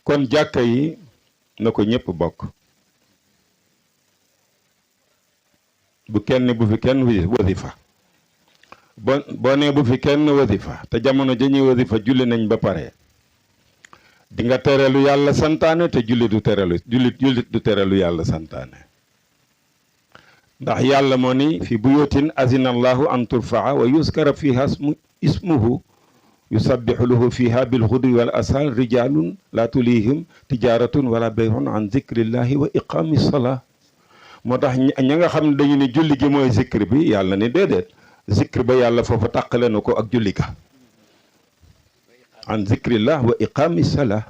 kon jàkka yi na ko ñëpp bokk bu fi kenn wasifa boo nee bu fi kenn wasifa te jamono ja ñuy wasifa julli nañ ba pare di nga tere lu yàlla santaane te jullit du tere lu yàlla santaane ndax yàlla moo ni fi buyutin azina allahu an turfaa wa yuskara fiha ismuhu yusabbihu lahu fiha bilghudwi wal asal rijalun la tulihim tijaratun wala bay'un an zikrillahi wa iqami salah moo tax ña nga xam ne dañu ne julli gi mooy zikr bi yàlla ni déedéet zikr ba yàlla foofu tàqale na ko ak julli ga an zikrillah wa iqami salah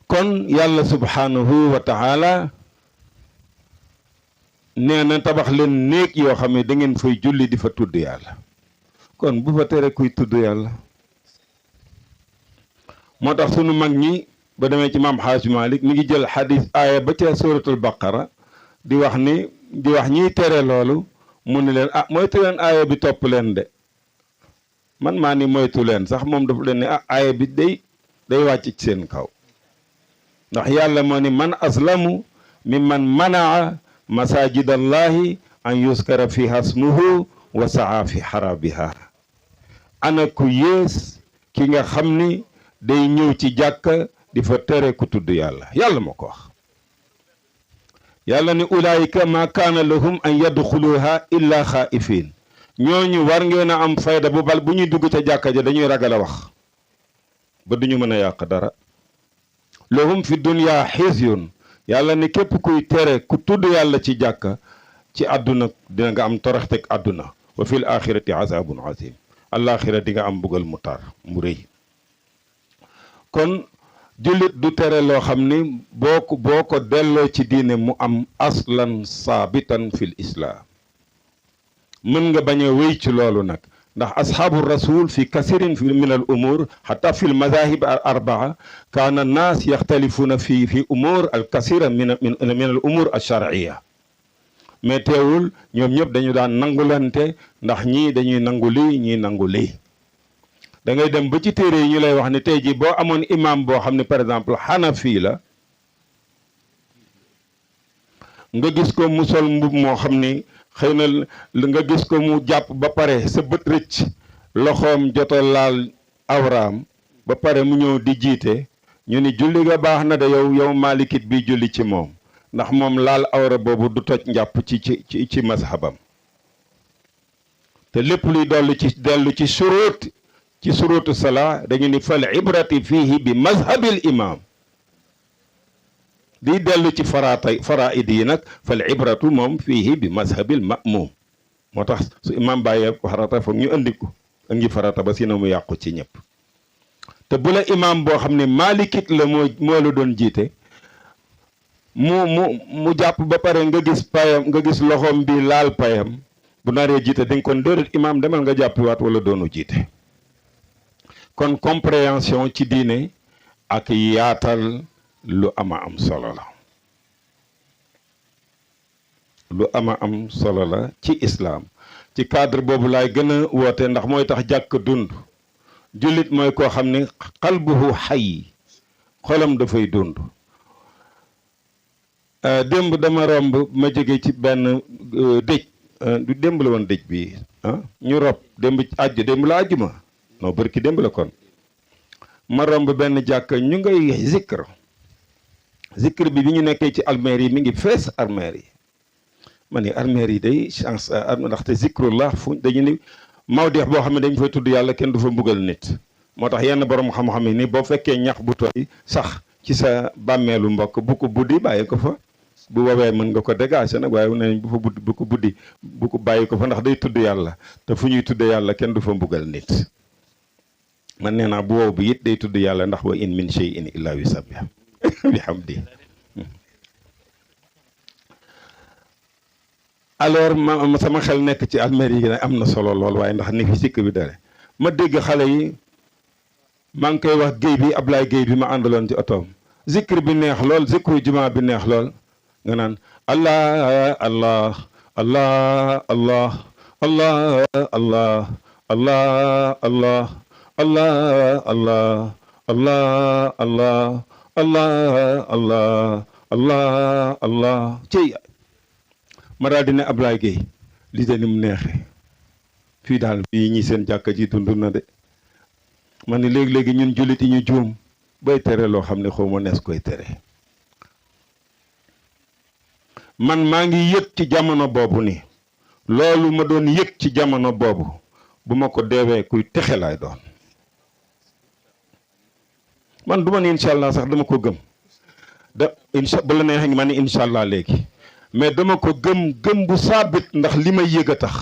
kon yàlla subhanahu wa taala nee na tabax leen néeg yoo xam ne da ngeen fay julli di fa tudd yàlla kon bu fa tere kuy tudd yàlla moo tax sunu mag ñi ba demee ci maam Xaaj Malik mi ngi jël xadis aaya ba ca suratul baqara di wax ñiy tere loolu mu ne leen moytu leen aaya bi topp leen de man maa ni moytu leen sax moom dafa leen ne aaya bi day wàcc ci seen kaw ndax yàlla moo ni man aslamu mimman manaa masajid allahi an yuskara fiha ismuhu wa saa fi xarabiha ana ku yées ki nga xam ni day ñëw ci jàkka di fa tere ku tudd yàlla moo ko wax yàlla ni ulaayika ma kaana lahum an yadxuluha illa xaaifin ñooñu war ngeen a am fayda bu ñuy dugg ca jàkka ja dañuy ragal a wax ba duñu mën a yàq dara lahum fi dunya xisyun yàlla ni képp kuy tere ku tudd yàlla ci jàkka ci àdduna dina nga am toroxteg àdduna wa fil axirati azabun azim alaxira di nga am mbugal mu tar mu rëy kon jullit du tere loo xam ni boo ko delloo ci diine mu am aslan saabitan fil islaam mën nga bañ a wéy ci loolu nag ndax ashaabu rasul fi kasirin min al umur xata fi l madahib al arbaa kaana annaas yaxtalifuuna fi umur al kasira min al umur al charia mais teewul ñoom ñëpp dañu daan nangulante ndax ñii dañuy nangu lii ñii nangu lii da ngay dem ba ci téere yi ñu lay wax ne tey jii boo amoon imam boo xam ne par exemple xanafi la nga gis ko mu sol mbub moo xam ni xëy na nga gis ko mu jàpp ba pare sa bët rëcc loxoom jota laal awraam ba pare mu ñëw di jiite ñu ni julli ga baax na de yow maalikit bi julli ci moom ndax moom laal awra boobu du toj njàpp ci mazhabam te lépp luy dellu ci suruutu salaa dañu ni fal ibrati fihi bi mazhabil imam di dellu ci faraid yi nag fal ibratu moom fihi bi mazhabil ma'mum moo tax su imam bàyyee farata foog ñu andi ko ngi farata ba si na mu yàqu ci ñëpp te bu la imam boo xam ne maalikit la moo la doon jiite mu jàpp ba pare nga gis payam nga gis loxoom bi laal payam bu naree jiite di nga kon déedéet imam demal nga jàppiwaat wala doonu jiite kon compréhension ci diine ak yaatal lu ama am solo la ci islaam ci cadre boobu laay gën a woote ndax mooy tax jàkk dund jullit mooy koo xam ne qalbuhu xay xolam dafay dund démb dama romb ma jóge ci benn dëj du démb la woon dëj bi ñu rob démb la àjjuma non bërki démb la kon ma romb benn jàkk ñu ngay zikr bi ñu nekkee ci armeer yi mi ngi fees armeer yi ma ni armeer yi day chance ndaxte zikrullah fu dañu ni mawdeex boo xam ne dañ fay tudd yàlla kenn du fa mbugal nit moo tax yenn borom xam-xam yi ni boo fekkee ñax bu tooy sax ci sa bàmmeelu mbokk bu ko buddi bàyyi ko fa bu woowee mën nga ko dégager nag waaye nañ bu ko bàyyi ko fa ndax day tudd yàlla te fu ñuy tudd yàlla kenn du fa mbugal nit man nee naa bu wow bi it day tudd yàlla ndax wa in min shay'in illa yusabbih bihamdi alors ma sama xel nekk ci almer yi nag am na solo lool waaye ndax ni fi sikk bi dare ma dégg xale yi maa ngi koy wax géey bi Ablaye Géey bi ma àndaloon ci otoom zikr bi neex lool zikru jumaa bi neex lool nga naan allah allah allah allah allah allah allah allah allah allah allah allah allah allah allah allah cey ma daal di ne Ablaye Gueye lii de ni mu neexee fii daal fii ñi seen jàkka ji dund na de ma ne léegi-léegi ñun jullit yi ñu juum bay tere loo xam ne xaw ma nees koy tere man maa ngi yëg ci jamono boobu ni loolu ma doon yëg ci jamono boobu bu ma ko deewee kuy texe laay doon man du ma ne incha allah sax dama ko gëm bu la neexee ma ne incha allah léegi mais dama ko gëm bu saabit ndax li ma yëg a tax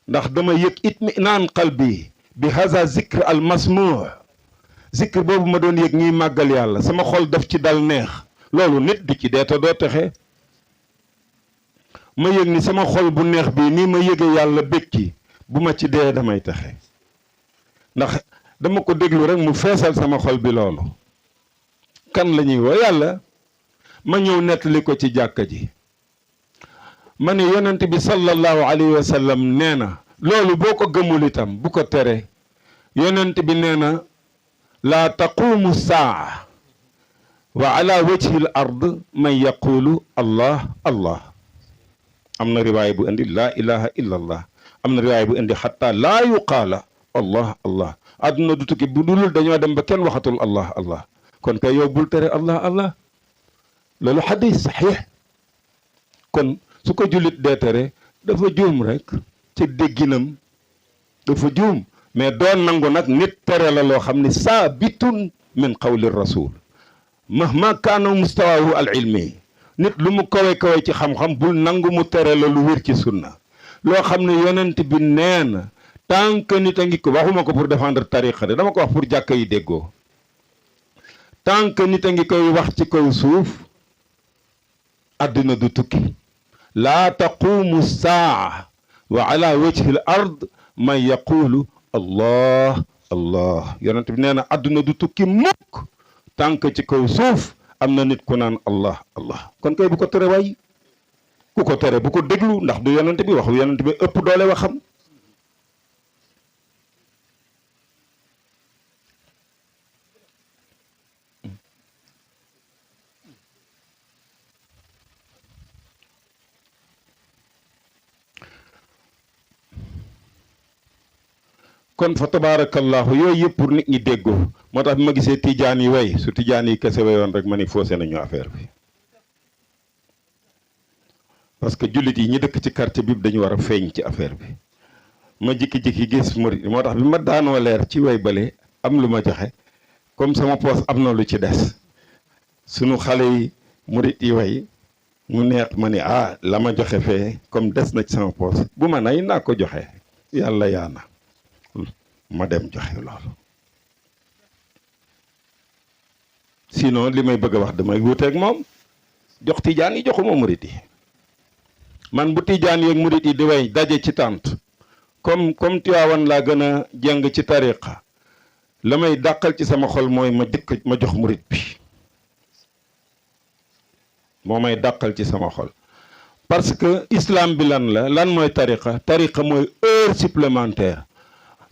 ndax dama yëg itminaan qalbi bi haza zikr al masmuu zikr boobu ma doon yëg ñuy màggal yàlla sama xol daf ci dal neex loolu nit du ci dee te doo texe ma yëg ni sama xol bu neex bii nii ma yëge yàlla bég ci bu ma ci dee damay texe ndax dama ko déglu rek mu feesal sama xol bi loolu kan la ñuy woo yàlla ma ñëw nettali ko ci jàkka ji ma ne yonent bi sallallahu alayhi wa sallam nee na loolu boo ko gëmul itam bu ko tere yonent bi nee na laa taqumu saa wa ala wajhi l ard man yaqulu allah allah am na riwaay bu indi laa ilaha illa allah am na riwaay bu indi xatta laa yuqaala allah allah àdduna du tukki bu dulul dañoo dem ba kenn waxatul allah allah kon kay yow bul tere allah allah loolu xadis saxiix kon su ko jullit dee tere dafa juum rek ci dégginam dafa juum mais doon nangu nag nit tere la loo xam ne saabitun min qawli rasul mahma kaana mustawaahu al ilmi nit lu mu kawe kawe ci xam-xam bul nangu mu tere la lu wér ci sunna loo xam ne yonent bi nee na tant que nit a ngi ko waxuma ko pour défendre tariqa de dama ko wax pour jàkka yi déggoo tant que nit a ngi koy wax ci kaw suuf àddina du tukki laa taqumu saa wa ala wajhi l ard man yaqulu allah allah yonent bi nee na àdduna du tukki mukk tant que ci kaw suuf am na nit ku naan allah allah kon kay bu ko tere waay ku ko tere bu ko déglu ndax du yonent bi waxu yonent bi ëpp doole waxam kon fa tabaarakallahu yooyu yëpp pour nit ñi déggoo moo tax bi ma gisee tijaan yi way su tijaan yi kese wayoon rek ma ni faussé nañu affaire bi parce que jullit yi ñi dëkk ci quartier bi dañu war a feeñ ci affaire bi ma jikki-jikki gis murit moo tax bi ma daanoo leer ci way bale am lu ma joxe comme sama poos am na lu ci des sunu xale yi murit yi way mu neex ma ni la ma joxe fee comme des na ci sama poos bu ma nay naa ko joxe yàlla yaana ma dem joxe loolu sinon li may bëgg a wax damay wuuteeg moom jox tijaan yi joxuma murit yi man bu tijaan yeeg murit yi di way daje ci tànt comme Tiwaawan laa gën a jàng ci tariqa la may dàqal ci sama xol mooy ma jox murit bi moo may dàqal ci sama xol parce que islam bi lan mooy tariqa mooy heure supplémentaire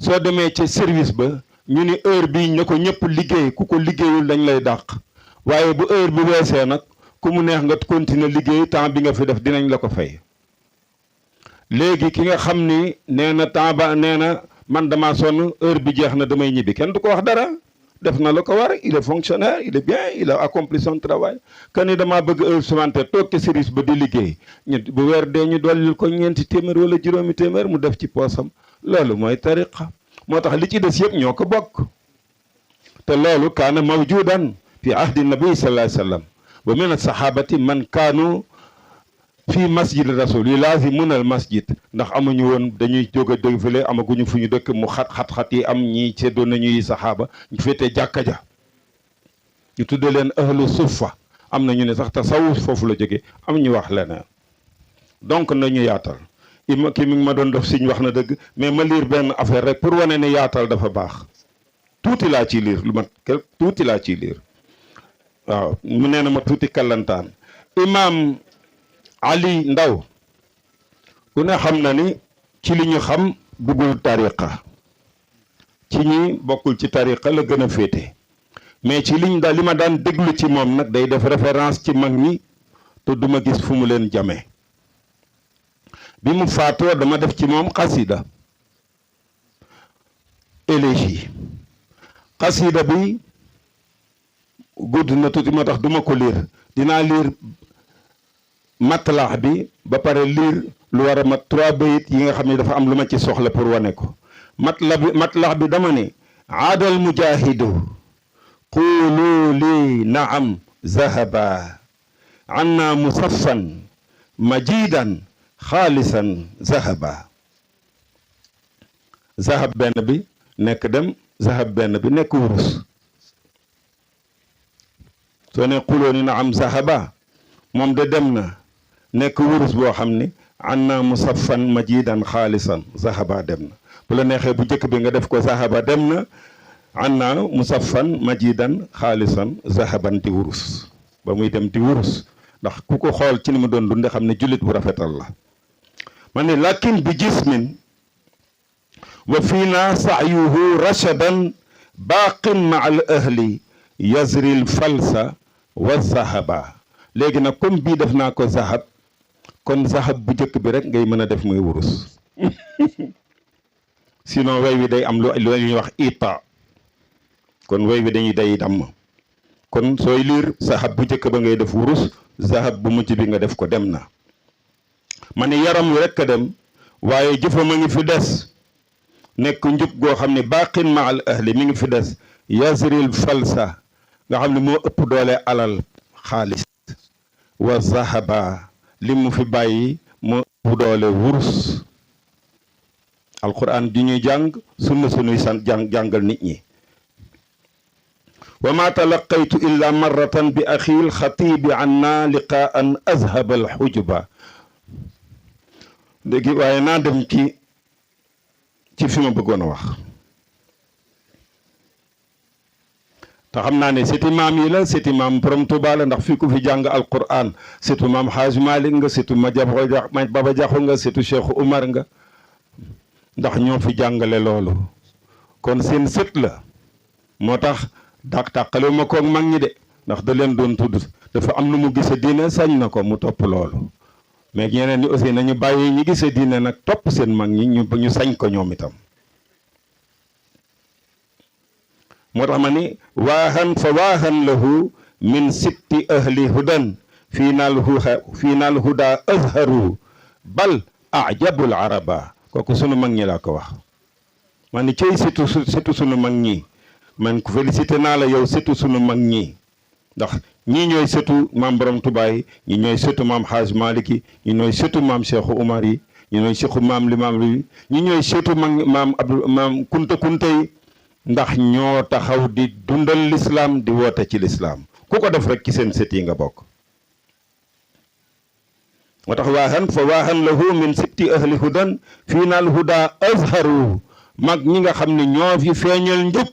soo demee ci service ba ñu ni heure bi ñu ko ñëpp liggéey ku ko liggéeyul dañ lay dàq waaye bu heure bi weesee nag ku mu neex nga continuer liggéey temps bi nga fi def dinañ la ko fay léegi ki nga xam ni nee na temps ba nee na man dama sonn heure bi jeex na damay ñibbi kenn du ko wax dara def na la ko war il est fonctionnaire il est bien il a accompli son travail que ni damaa bëgg heure supplémentaire toog ci service ba di liggéey bu weer dee ñu dollil ko ñeenti téeméer wala juróomi téeméer mu def ci poosam loolu mooy tariqa moo tax li ci des yëpp ñoo ko bokk te loolu kaana mawjudan fi ahdi nabi sallallahu alayhi wa sallam wa min as-sahabati man kaanu fii masjid rasul yi laazimuna al masjid ndax amuñu woon dañuy jóg a dëgg fële amaguñu fu ñu dëkk mu xat-xat yi am ñi seddoon nañu yi saxaaba ñu féetee jàkka ja ñu tudde leen ahlu suffa am na ñu ne sax tasawuf foofu la jóge am ñu wax leneen donc nañu yaatal ki mi ngi ma doon def siñ wax na dëgg mais ma liir benn affaire rek pour wane ne yaatal dafa baax tuuti laa ciy liir lu mat tuuti laa ciy liir waaw mu nee na ma tuuti kallantaan imaam Ali Ndaw ku ne xam na ni ci li ñu xam buggul tariqa ci ñi bokkul ci tariqa la gën a féete mais ci li ma daan déglu ci moom nag day def référence ci mag ñi te duma gis fu mu leen jame bi mu faatoo dama def ci moom xasida élégie xasida bi gudd na tuuti moo tax duma ko liir dinaa liir matlaax bi ba pare liir lu war a mat 3 bayit yi nga xam ne dafa am lu ma ci soxla pour wane ko matlaax bi dama ne aadal mujaahidu quulu li naam zahaba anna musaffan majidan xaalisan zahaba zahab benn bi nekk dem zahab benn bi nekk wurus soo ne xuloo ni naam zahaba moom de dem na nekk wurus boo xam ne anna musaffan majidan xaalisan zahaba dem na bu la neexee bu njëkk bi nga def ko zahaba dem na anna musaffan majidan xaalisan zahaban di wurus ba muy dem di wurus ndax ku ko xool ci ni mu doon dunde xam ne jullit bu rafetal la ma ne lakin bi jismin wa fiina saayuhu rashadan baaqin ma al ahli yazril falsa wa zahaba léegi nag comme bii def naa ko zahab kon zahab bu njëkk bi rek ngay mën a def muy wurus sinon way wi day am lu ñuy wax ita kon way wi dañuy day damm kon sooy liir zahab bu njëkk ba ngay def wurus zahab bu mujj bi nga def ko dem na ma ne yaram wi rek a dem waaye jëfam a ngi fi des nekk njub goo xam ne baaqin ma al ahli mi ngi fi des yazril falsa nga xam ne moo ëpp doole alal xaalis wa zahaba li mu fi bàyyi moo ëpp doole wurus alquran di ñuy jàng sunna sunuy jàngal nit ñi wa ma talaqaytu illa marratan bi axil xatibi anna liqaan azhaba alxujuba léegi waaye naa dem ci fi ma bëggoon a wax te xam naa ne seti maam yi la seti maam borom Tuuba la ndax fii ku fi jàng alquran surtout maam Xaaj Malik nga surtout ma Baba Jaxu nga surtout Cheikh Umar nga ndax ñoo fi jàngale loolu kon seen sët la moo tax tàqale ma koog mag ñi de ndax da leen doon tudd dafa am nu mu gise diine sañ na ko mu topp loolu mais ñeneen ñi aussi nañu bàyyi ñi gise diine nag topp seen mag ñi ñu sañ ko ñoom itam moo tax ma ni waahan fa waahan lahu min sitti ahli hudan fii naal huda azharu bal ajabul araba kooku sunu mag ñi laa ko wax ma ni cey surtout sunu mag ñi man ku félicité naa la yow surtout sunu mag ñi ndax ñii ñooy sëtu maam borom Tuubaa yi ñi ñooy sëtu maam Xaaj Maalik yi ñi ñooy sëtu maam Cheikhu Umar yi ñi ñooy sëtu maam Limaam yi ñi ñooy sëtu maam Kunta Kunta yi ndax ñoo taxaw di dundal lislaam di woote ci lislaam ku ko def rek ci seen sët yi nga bokk moo tax waaxan fa waaxan lahu min sitti ahli hudan fii naal huda azharu mag ñi nga xam ne ñoo fi feeñal njub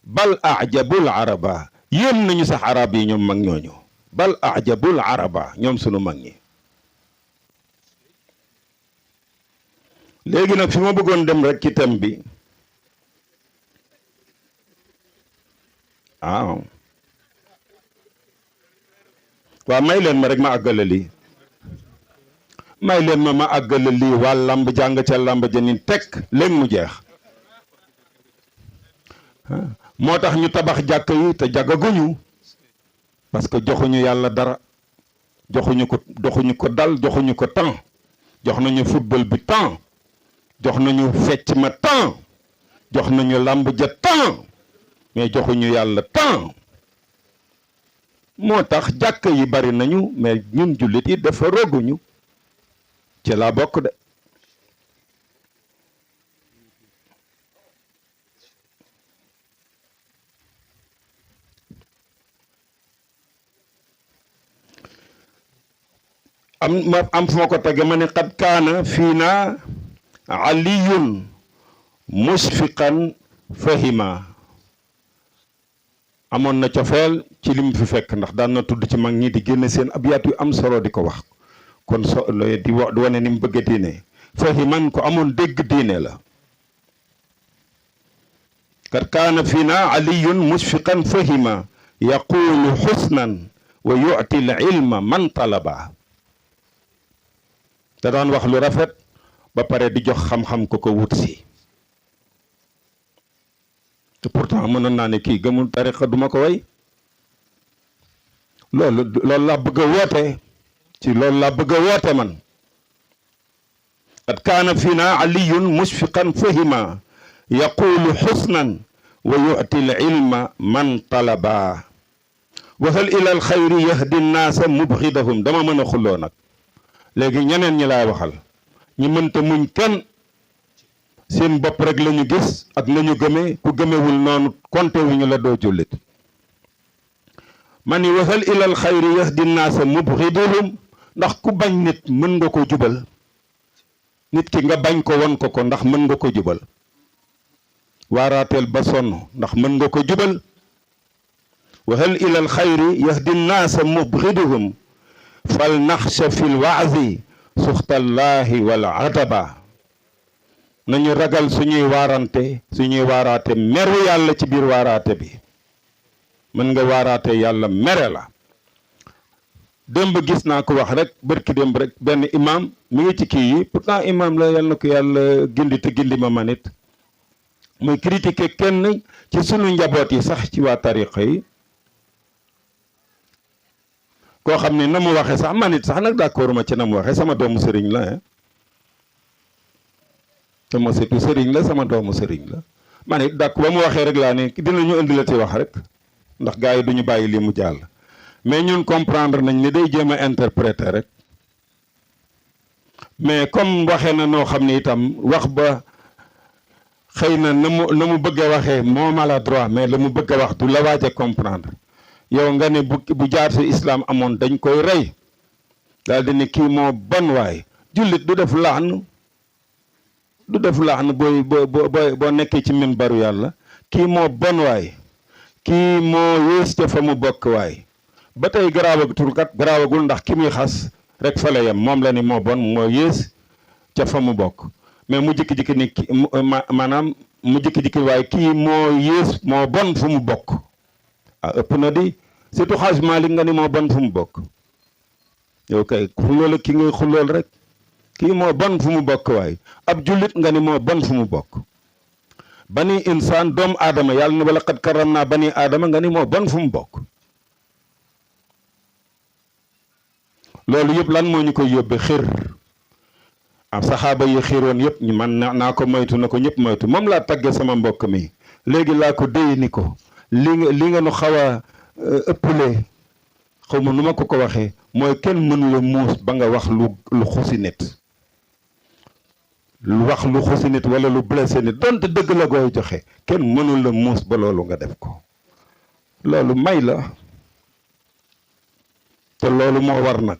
bal ajabul araba yéem nañu sax arab yi ñoom mag ñooñu bal ajabul araba ñoom sunu mag ñi léegi nag fi ma bëggoon dem rek ci thème bi waaw may leen ma rek ma àggale lii may leen ma àggale lii waa làmb jàng ca làmb jënin tekk léegi mu jeex moo tax ñu tabax jàkk yi te jàggaguñu parce que joxuñu yàlla dara joxuñu ko dal joxuñu ko temps jox nañu football bi temps jox nañu fecc ma temps jox nañu làmb ja temps mais joxuñu yàlla temps moo tax jàkk yi bari nañu mais ñun jullit yi dafa roguñu ci laa bokk de am fu ma ko tege ma ne qad kaana fii na aliyun musfiqan fahima amoon na cofeel ci lim fi fekk ndax daan na tudd ci mag ñi di génne seen abyaat yu am solo di ko wax kon di wane ni mu bëgg diine fahiman ko amoon dégg diine la qad kaana fiina aliyun musfiqan fahima yaqulu xusnan wa yu'ti al ilma man talaba. da daan wax lu rafet ba pare di jox xam-xam ko ko wut si. te pourtant mënoon naa ne kii gëmul tariqa duma ko way. loolu laa bëgg a woote ci loolu laa bëgg a woote man. qad kaana fiina aliyun musfiqan fahima yaqulu xusnan wa yu'ti al ilma man talaba. wa hal ila al xayri yahdi nnaasa mubxidahum. dama mën a xulloo nag léegi ñeneen ñi laay waxal ñi mënta muñ kenn seen bopp rek la ñu gis ak nañu gëmee ku gëmewul noonu konte wu ñu la doo jullit. ma ni wa hal ila al xayri yahdi nnaasa mubxidahum. ndax ku bañ nit mën nga ko jubal. nit ki nga bañ ko won ko ndax mën nga ko jubal. waaraateel ba sonn ndax mën nga ko jubal. wa hal ila al xayri yahdi nnaasa mubxiduhum fal naxsha fi lwaazi suxtallahi wal adaba. nañu ragal suñuy waaraate meru yàlla ci biir waaraate bi. mën nga waaraate yàlla mere la. démb gis naa ko wax rek bërki démb rek benn imam mi ngi ci kii yi pourtant imam la yàlla na ko yàlla gindi te gindi ma manit muy critiquer kenn ci sunu njaboot yi sax ci waa tariqa yi koo xam ne na mu waxee sax manit sax nag d'accord ma ci na mu waxee sama doomu sëriñ la sama setu sëriñ la sama doomu sëriñ la manit d'accord ba mu waxee rek laa ne dinañu indi la ci wax rek ndax gars yi duñu bàyyi lii mu jàll mais ñun comprendre nañ ni day jéem a interpréter rek mais comme waxee na noo xam ne itam wax ba xëy na na mu bëgg a waxee moo maladroit mais la mu bëgg a wax du la waaj a comprendre yow nga ne bu jaar si islam amoon dañ koy rey daal di ne kii moo bon waay jullit du def laxn boo nekkee ci minbaru yàlla kii moo bon waay kii moo yées ca fa mu bokk waay ba tey garaawagul ndax ki muy xas rek fa la yem moom la ni moo bon moo yées ca fa mu bokk mais mu jikki-jikki ni maanaam mu jikki-jikki waaye kii moo yées moo bon fu mu bokk ëpp na di surtout Xaaj Maalik nga ni moo bon fu mu bokk yow kay xulóol ki ngay xulóol rek kii moo bon fu mu bokk waaye ab jullit nga ni moo bon fu mu bokk bani insaan doomu aadama yàlla ne wala qad karam naa bani aadama nga ni moo bon fu mu bokk loolu yëpp lan moo ñu koy yóbbe xir am saxaaba yi xiroon yëpp ñu man naa ko moytu na ko ñëpp moytu moom laa tagge sama mbokk mi léegi laa ko déy ni ko li nga nu xaw a ëppale xaw ma nu ma ko waxee mooy kenn mënu la muus ba nga wax lu xusi nit wax lu xusi nit wala lu blessé nit donte dëgg la gooy joxe kenn mënul la muus ba loolu nga def ko loolu may la te loolu moo war nag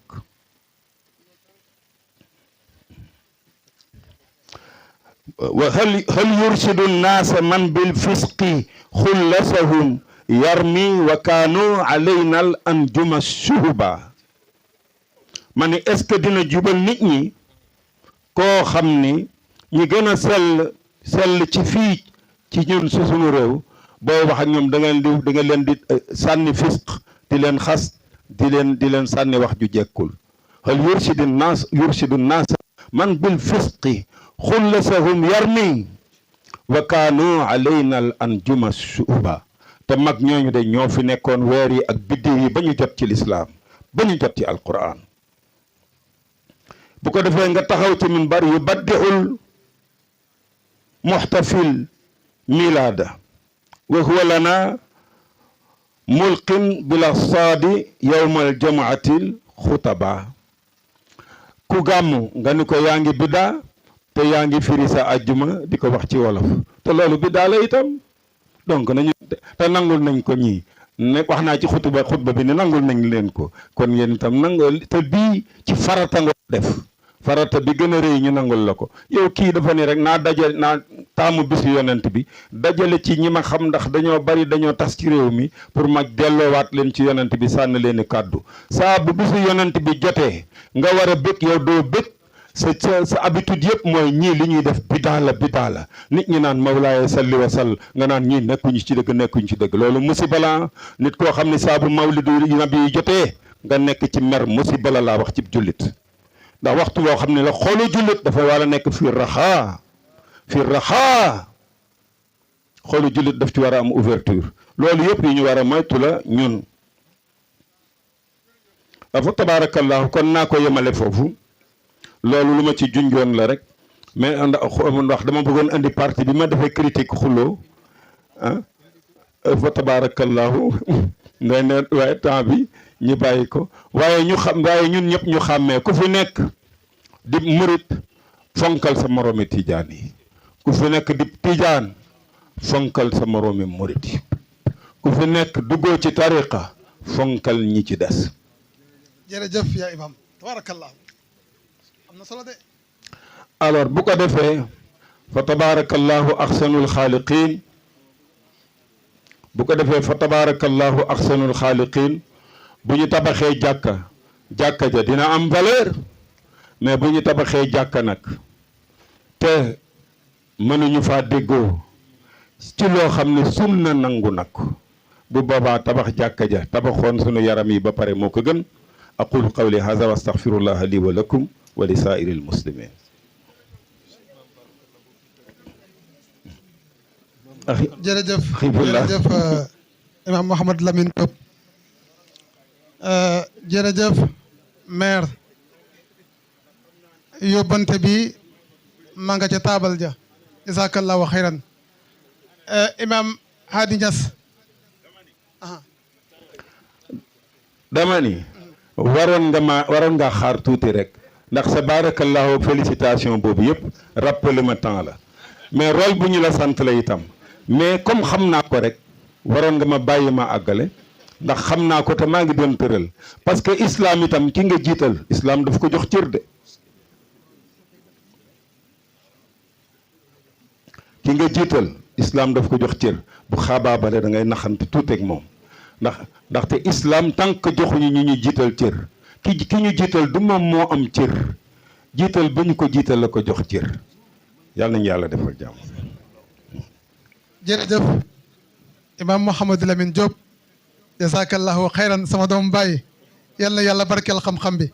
wa hal yursidu nnaasa man bil fisqi xullasahum yarmi wa kaanu alayna al anjuma shuhuba ma ni est-ce que dina jubal nit ñi koo xam ni ñi gën a sell ci fii ci ñun su sunu réew booy wax ak ñoom da nga leen di sànni fisq di leen xas di leen sànni wax ju jekkul hal yursidu naas man bil fisqi xullasahum yarmi wa kaanu alayna al anjuma shuhuba te mag ñooñu de ñoo fi nekkoon weer yi ak biddiw yi ba ñu jot ci lislaam ba ñu jot ci alquran bu ko defee nga taxaw ci minbar yu baddixul muxtafil milaada wa huwa lana mulqin bila saadi yowmal jamaatil xutaba ku gàmmu nga ni ko yaa ngi biddaa te yaa ngi firi sa àjjuma di ko wax ci wolof te loolu biddaa la itam donc nañu te nangul nañ ko ñii ne wax naa ci xutba bi ne nangul nañ leen ko kon yéen itam nangul te bii ci farata nga def farata bi gën a rëy ñu nangul la ko yow kii dafa ne rek naa taamu bisu yonent bi dajale ci ñi ma xam ndax dañoo bari dañoo tas ci réew mi pour ma delloowaat leen ci yonent bi sànni leen i kàddu saa bu bisu yonent bi jotee nga war a bëgg yow doo bëgg sa habitude yëpp mooy ñii li ñuy def bidaa la nit ñi naan mawlaaye salli wa sall nga naan ñii nekkuñu ci dëgg loolu musiba la nit koo xam ne saa bu mawlidu nabi yi jotee nga nekk ci mer musiba la laa wax ci jullit ndax waxtu boo xam ne la xoolu jullit dafa war a nekk fii raxaa xoolu jullit daf ci war a am ouverture loolu yëpp yi ñu war a moytu la ñun fa tabaarakallahu kon naa ko yemale foofu loolu lu ma ci junjoon la rek mais ndax dama bëggoon andi parti bi ma defee critique xuloo fa tabaarakallahu ngay ne waaye temps bi ñu bàyyi ko waaye ñun ñëpp ñu xàmmee ku fi nekk di murit fonkal sa moroomi tijaan yi ku fi nekk di tijaan fonkal sa moroomi murit yi ku fi nekk duggoo ci tariqa fonkal ñi ci des. jërëjëf yaa imam tabarakallah am na solo de. alors bu ko defee fa tabaarakallahu axsanul xaaliqiin bu ko defee fa tabaarakallahu axsanul xaaliqiin bu ñu tabaxee jàkka ja dina am valeur mais bu ñu tabaxee jàkka nag te mënuñu faa déggoo ci loo xam ne sunna nangu nag bu boobaa tabax jàkka ja tabaxoon sunu yaram yi ba pare moo ko gën aqulu qawli haza wa astaghfirullaha li wa lakum wa li saa'iril muslimin jërëjëf imam Mouhamed Lamine Top jërëjëf maire yóbbante bi ma nga ca taabal ja jazakallahu xayran imam Hadi Niass dama ni waroon nga xaar tuuti rek ndax sa barakallahu félicitation boobu yëpp rappelé ma temps la mais rôle bu ñu la sant la itam mais comme xam naa ko rek waroon nga ma bàyyi ma àggale ndax xam naa ko te maa ngi doon tëral parce que islam itam ki nga jiital islam daf ko jox cër de ki nga jiital islam daf ko jox cër bu xaabaabale da ngay naxante tuuti ak moom ndaxte islam tant que joxuñu ñu jiital cër ki ñu jiital du moom moo am cër jiital ba ñu ko jiital la ko jox cër yàlla nañu yàlla defal jàmm. jërëjëf imam Mouhamed Lamine Diop jazakallahu xayran sama doom bàyyi yal na yàlla barkeel xam-xam bi